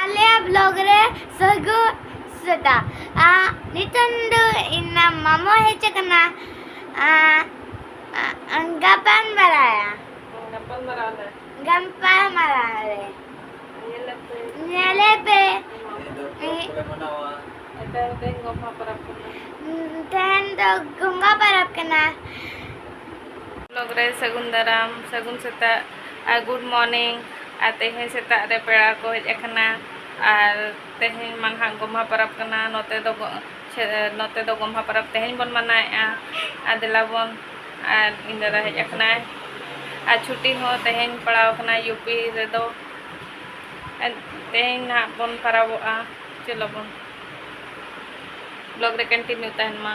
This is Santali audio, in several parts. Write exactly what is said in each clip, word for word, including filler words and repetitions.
ᱟᱞᱮᱭᱟᱜ ᱵᱞᱚᱜ ᱨᱮ ᱥᱟᱹᱜᱩᱱ ᱥᱮᱛᱟᱜ᱾ ᱟ, ᱱᱤᱛᱚᱝ ᱫᱚ ᱤᱧ ᱢᱟᱢᱚ ᱦᱮᱡ ᱟᱠᱟᱱᱟ᱾ ᱟ, ᱟ, ᱜᱟᱯᱟᱞ ᱢᱟᱨᱟᱣᱟ᱾ ᱜᱟᱯᱟᱞ ᱢᱟᱨᱟᱣ ᱞᱮ᱾ ᱜᱟᱯᱟᱞ ᱢᱟᱨᱟᱣ ᱞᱮ᱾ ᱧᱮᱞᱮ ᱯᱮ᱾ ᱧᱮᱞᱮ ᱯᱮ᱾ ᱛᱮᱦᱮᱧ ᱫᱚ ᱯᱚᱨᱚᱵᱽ ᱠᱚᱞᱮ ᱢᱟᱱᱟᱣᱟ᱾ ᱮᱱᱛᱮ ᱛᱮᱦᱮᱧ ᱜᱚᱢᱦᱟ ᱯᱚᱨᱚᱵᱽ ᱠᱟᱱᱟ᱾ ᱛᱮᱦᱮᱧ ᱫᱚ ᱜᱚᱢᱦᱟ ᱯᱚᱨᱚᱵᱽ ᱠᱟᱱᱟ᱾ ᱵᱞᱚᱜ ᱨᱮ ᱥᱟᱹᱜᱩᱱ ᱫᱟᱨᱟᱢ, ᱥᱟᱹᱜᱩᱱ ᱥᱮᱛᱟᱜ ᱟᱨ ᱜᱩᱰ ᱢᱚᱨᱱᱤᱝ᱾ ᱟᱨ ᱛᱮᱦᱮᱧ ᱥᱮᱛᱟᱜ ᱨᱮ ᱯᱮᱲᱟ ᱠᱚ ᱦᱮᱡ ᱟᱠᱟᱱᱟ᱾ ᱟᱨ ᱛᱮᱦᱮᱧ ᱢᱟ ᱱᱟᱦᱟᱜ ᱜᱚᱢᱦᱟ ᱯᱚᱨᱚᱵᱽ ᱠᱟᱱᱟ᱾ ᱱᱚᱛᱮ ᱫᱚ ᱜᱚ-, ᱪᱷᱮ-, ᱱᱚᱛᱮ ᱫᱚ ᱜᱚᱢᱦᱟ ᱯᱚᱨᱚᱵᱽ ᱛᱮᱦᱮᱧ ᱵᱚᱱ ᱢᱟᱱᱟᱣᱮᱫᱼᱟ᱾ ᱟᱨ ᱫᱮᱞᱟ ᱵᱚᱱ, ᱟᱨ ᱤᱧ ᱫᱟᱫᱟ ᱦᱮᱡ ᱟᱠᱟᱱᱟᱭ᱾ ᱟᱨ ᱪᱷᱩᱴᱤ ᱦᱚᱸ ᱛᱮᱦᱮᱧ ᱯᱟᱲᱟᱣ ᱟᱠᱟᱱᱟ ᱭᱩ ᱯᱤ ᱨᱮᱫᱚ᱾ ᱟᱨ ᱛᱮᱦᱮᱧ ᱱᱟᱦᱟᱜ ᱵᱚᱱ ᱯᱟᱨᱟᱵᱚᱜᱼᱟ᱾ ᱪᱚᱞᱚ ᱵᱚᱱ ᱵᱞᱚᱜ ᱨᱮ ᱠᱚᱱᱴᱤᱱᱤᱭᱩ ᱛᱟᱦᱮᱱ ᱢᱟ᱾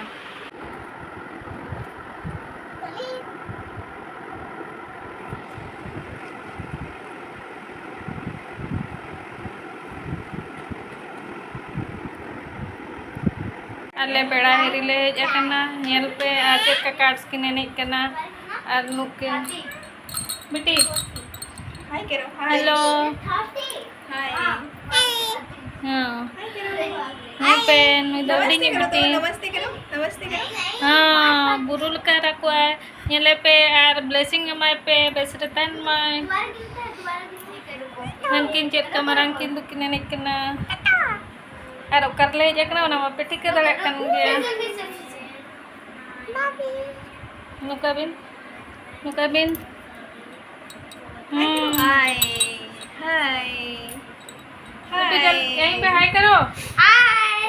ᱟᱞᱮ ᱯᱮᱲᱟ ᱦᱤᱨᱤ ᱞᱮ ᱦᱮᱡ ᱟᱠᱟᱱᱟ᱾ ᱧᱮᱞ ᱯᱮ, ᱟᱨ ᱪᱮᱫ ᱞᱮᱠᱟ ᱠᱟᱨᱰᱥ ᱠᱤᱱ ᱮᱱᱮᱡ ᱠᱟᱱᱟ᱾ ᱟᱨ ᱱᱩᱠᱤᱱ ᱵᱤᱴᱤ, ᱦᱟᱭ ᱠᱮᱨᱚ, ᱦᱟᱭ᱾ ᱦᱮᱞᱳ᱾ ᱦᱟᱭ᱾ ᱦᱮᱸ᱾ ᱦᱟᱭ ᱠᱮᱨᱚ᱾ ᱦᱮᱸ ᱯᱮ, ᱱᱩᱭ ᱫᱚ ᱱᱚᱢᱚᱥᱛᱮ ᱦᱩᱰᱤᱧᱤᱡ ᱠᱮᱨᱚ, ᱵᱤᱴᱤ᱾ ᱱᱚᱢᱚᱥᱛᱮ ᱠᱮᱨᱚ, ᱱᱚᱢᱚᱥᱛᱮ ᱠᱮᱨᱚ᱾ ᱦᱮᱸ, ᱵᱩᱨᱩ ᱞᱮᱠᱟ ᱨᱟᱠᱚᱜᱼᱟᱭ᱾ ᱧᱮᱞᱮ ᱯᱮ ᱟᱨ ᱵᱞᱮᱥᱤᱝ ᱮᱢᱟᱭ ᱯᱮ, ᱵᱮᱥ ᱨᱮ ᱛᱟᱦᱮᱱ ᱢᱟᱭ᱾ ᱦᱟᱱᱠᱤᱱ ᱪᱮᱫ ᱞᱮᱠᱟ ᱢᱟᱨᱟᱝ ᱠᱤᱱ ᱫᱚᱠᱤᱱ ᱮᱱᱮᱡ ᱠᱟᱱᱟ᱾ ᱟᱨ ᱚᱠᱟ ᱨᱮᱞᱮ ᱦᱮᱡ ᱟᱠᱟᱱᱟ, ᱚᱱᱟ ᱢᱟᱯᱮ ᱴᱷᱤᱠᱟᱹ ᱫᱟᱲᱮᱭᱟᱜ ᱠᱟᱱ ᱜᱮᱭᱟ᱾ ᱱᱚᱝᱠᱟ ᱵᱤᱱ, ᱱᱚᱝᱠᱟ ᱵᱤᱱ᱾ ᱦᱩᱸ᱾ ᱦᱟᱭ, ᱦᱟᱭ᱾ ᱵᱤᱴᱤ, ᱪᱚᱞ, ᱦᱟᱭ᱾ ᱭᱟᱦᱤᱸ ᱯᱮ ᱦᱟᱭ ᱠᱟᱨᱳ᱾ ᱦᱟᱭ᱾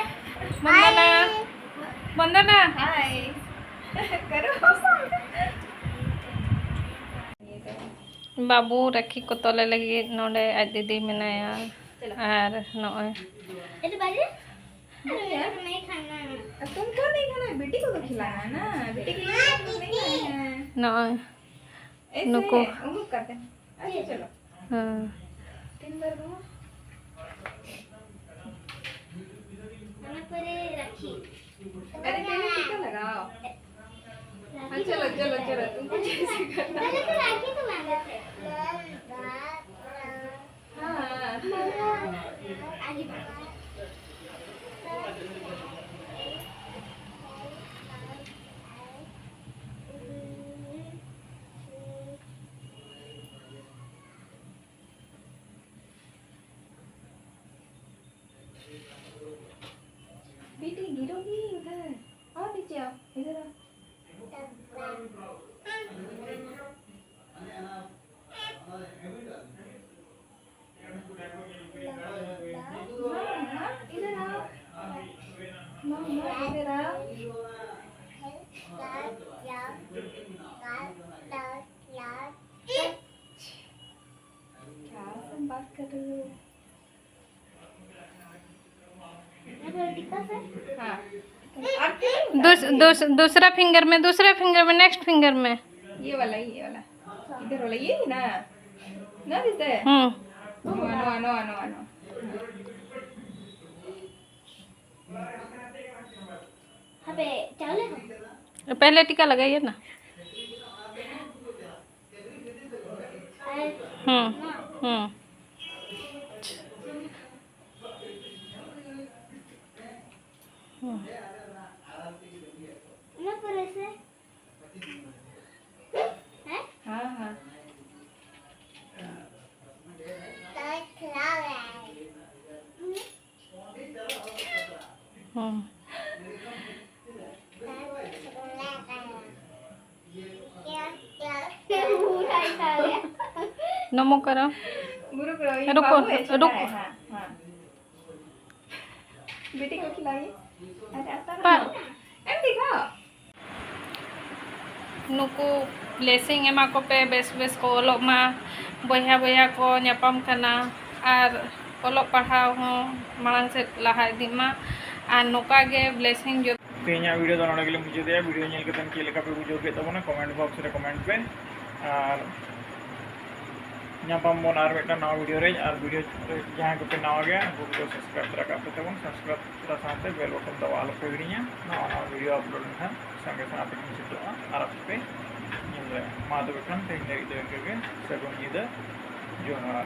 ᱵᱚᱱᱫᱚᱱᱟ᱾ ᱦᱟᱭ᱾ ᱵᱚᱱᱫᱚᱱᱟ᱾ ᱦᱟᱭ᱾ ᱠᱟᱨᱳ᱾ ᱵᱟᱹᱵᱩ ᱨᱟᱹᱠᱷᱤ ᱠᱚ ᱛᱚᱞᱮ ᱞᱟᱹᱜᱤᱫ ᱱᱚᱰᱮ ᱟᱡ ᱫᱤᱫᱤ ᱢᱮᱱᱟᱭᱟ᱾ ᱟᱨ ᱱᱚᱜᱼᱚᱭ ᱛᱩᱢᱠᱚ ᱱᱤᱭᱮ ᱠᱷᱟᱱᱟ, ᱵᱤᱴᱤ ᱠᱚ ᱫᱚ ᱠᱷᱤᱞᱟᱱᱟ ᱱᱟ, ᱵᱤᱴᱤ ᱠᱚ ᱫᱚ ᱠᱷᱤᱞᱟᱱᱟ ᱱᱟ᱾ ᱱᱚᱜᱼᱚᱭ ᱱᱩᱠᱩ᱾ ᱩᱸᱜᱩᱠ ᱠᱟᱛᱮ᱾ ᱟᱪᱪᱷᱟ, ᱪᱚᱞᱚ᱾ ᱦᱮᱸ᱾ ᱛᱤᱱ ᱵᱟᱨ ᱜᱚ? ᱚᱱᱟ ᱯᱚᱨᱮ ᱨᱟᱠᱷᱤ᱾ ᱟᱨᱮ, ᱯᱮᱦᱞᱮ ᱴᱤᱠᱟ ᱞᱟᱜᱟᱣ᱾ ᱦᱮᱸ, ᱪᱚᱞᱚ, ᱪᱚᱞᱚ, ᱪᱚᱞᱚ, ᱛᱩᱢᱠᱚ ᱡᱮᱭᱥᱮ ᱠᱟᱨᱱᱟ᱾ ᱯᱮᱦᱞᱮ ᱛᱚ ᱨᱟᱠᱷᱤ ᱛᱚ ᱵᱟᱸᱫᱷᱮ ᱛᱷᱮ᱾ ᱦᱮᱸ᱾ बेटी, गिरोगी उधर। आओ नीचे आओ, इधर आओ। हाँ, हाँ, इधर आओ। हाँ, हाँ, इधर आओ। क्या सब बात कर रहे हो? हाँ। दूस, दूस, दूसरा फिंगर में, दूसरा फिंगर में, नेक्स्ट फिंगर में। ये वाला, ये वाला, इधर वाला, ये ही ना? ना दीदी? हम्म। नोआ, नोआ, नोआ, नोआ, नोआ। हाँ बे, चावल है? पहले टीका लगाइए ना। हम्म, हम्म। हम्म। ना पर ऐसे। हैं? हाँ, हाँ। तो खिला रहा है। हम्म। नमो करो। गुरु करो, ये रुको, बाबू है, छोटा रुको। है, हाँ, हाँ। बेटी को खिलाइए। अरे, आता पर ना। एम दिखाओ। ᱱᱩᱠᱩ ᱵᱞᱮᱥᱤᱝ ᱮᱢᱟ ᱠᱚᱯᱮ, ᱵᱮᱥ ᱵᱮᱥ ᱠᱚ ᱚᱞᱚᱜ ᱢᱟ, ᱵᱚᱭᱦᱟ ᱵᱚᱭᱦᱟ ᱠᱚ ᱧᱟᱯᱟᱢ ᱠᱟᱱᱟ, ᱟᱨ ᱚᱞᱚᱜ ᱯᱟᱲᱦᱟᱣ ᱦᱚᱸ ᱢᱟᱲᱟᱝ ᱥᱮᱫ ᱞᱟᱦᱟ ᱤᱫᱤᱜ ᱢᱟ, ᱟᱨ ᱱᱚᱝᱠᱟ ᱜᱮ ᱵᱞᱮᱥᱤᱝ ᱡᱚᱛᱚ᱾ ᱛᱮᱦᱮᱧᱟᱜ ᱵᱷᱤᱰᱤᱭᱳ ᱫᱚ ᱱᱚᱰᱮ ᱜᱮᱞᱤᱧ ᱢᱩᱪᱟᱹᱫᱮᱜᱼᱟ᱾ ᱵᱷᱤᱰᱤᱭᱳ ᱧᱮᱞ ᱠᱟᱛᱮ ᱪᱮᱫ ᱞᱮᱠᱟ ᱯᱮ ᱵᱩᱡᱷᱟᱹᱣ ᱠᱮᱫ ᱛᱟᱵᱚᱱᱟ, ᱠᱚᱢᱮᱱᱴ ᱵᱚᱠᱥ ᱨᱮ ᱠᱚᱢᱮᱱᱴ ᱯᱮ, ᱟᱨ ᱧᱟᱯᱟᱢ ᱵᱚᱱ ᱟᱨ ᱢᱤᱫᱴᱟᱝ ᱱᱟᱣᱟ ᱵᱷᱤᱰᱤᱭᱳ ᱨᱮ᱾ ᱟᱨ ᱵᱷᱤᱰᱤᱭᱳ ᱡᱟᱦᱟᱸᱭ ᱠᱚᱯᱮ ᱱᱟᱣᱟ ᱜᱮᱭᱟ, ᱩᱱᱠᱩ ᱠᱚᱫᱚ ᱥᱟᱵᱥᱠᱨᱟᱭᱤᱵ ᱛᱚᱨᱟ ᱠᱟᱜ ᱯᱮ ᱛᱟᱵᱚᱱ, ᱥᱟᱵᱥᱠᱨᱟᱭᱤᱵ ᱛᱚᱨᱟ ᱥᱟᱶᱛᱮ ᱵᱮᱞ ᱵᱚᱴᱚᱱ ᱫᱟᱵᱟᱣ ᱟᱞᱚᱯᱮ ᱦᱤᱲᱤᱧᱟ᱾ ᱱᱟᱣᱟ ᱱᱟᱣᱟ ᱵᱷᱤᱰᱤᱭᱳ ᱟᱯᱞᱳᱰ ᱞᱮᱱᱠᱷᱟᱱ ᱥᱚᱸᱜᱮ ᱥᱚᱸᱜᱮ ᱟᱯᱮ ᱴᱷᱮᱱ ᱥᱮᱴᱮᱨᱚᱜᱼᱟ ᱟᱨ ᱟᱯᱮ ᱯᱮ ᱧᱮᱞ ᱫᱟᱲᱮᱭᱟᱜᱼᱟ᱾ ᱢᱟ ᱛᱚᱵᱮ ᱠᱷᱟᱱ ᱛᱮᱦᱮᱧ ᱫᱷᱟᱹᱵᱤᱡ ᱫᱚ ᱤᱱᱠᱟᱹ ᱜᱮ᱾ ᱥᱟᱹᱜᱩᱱ ᱧᱤᱫᱟᱹ, ᱡᱚᱦᱟᱨ᱾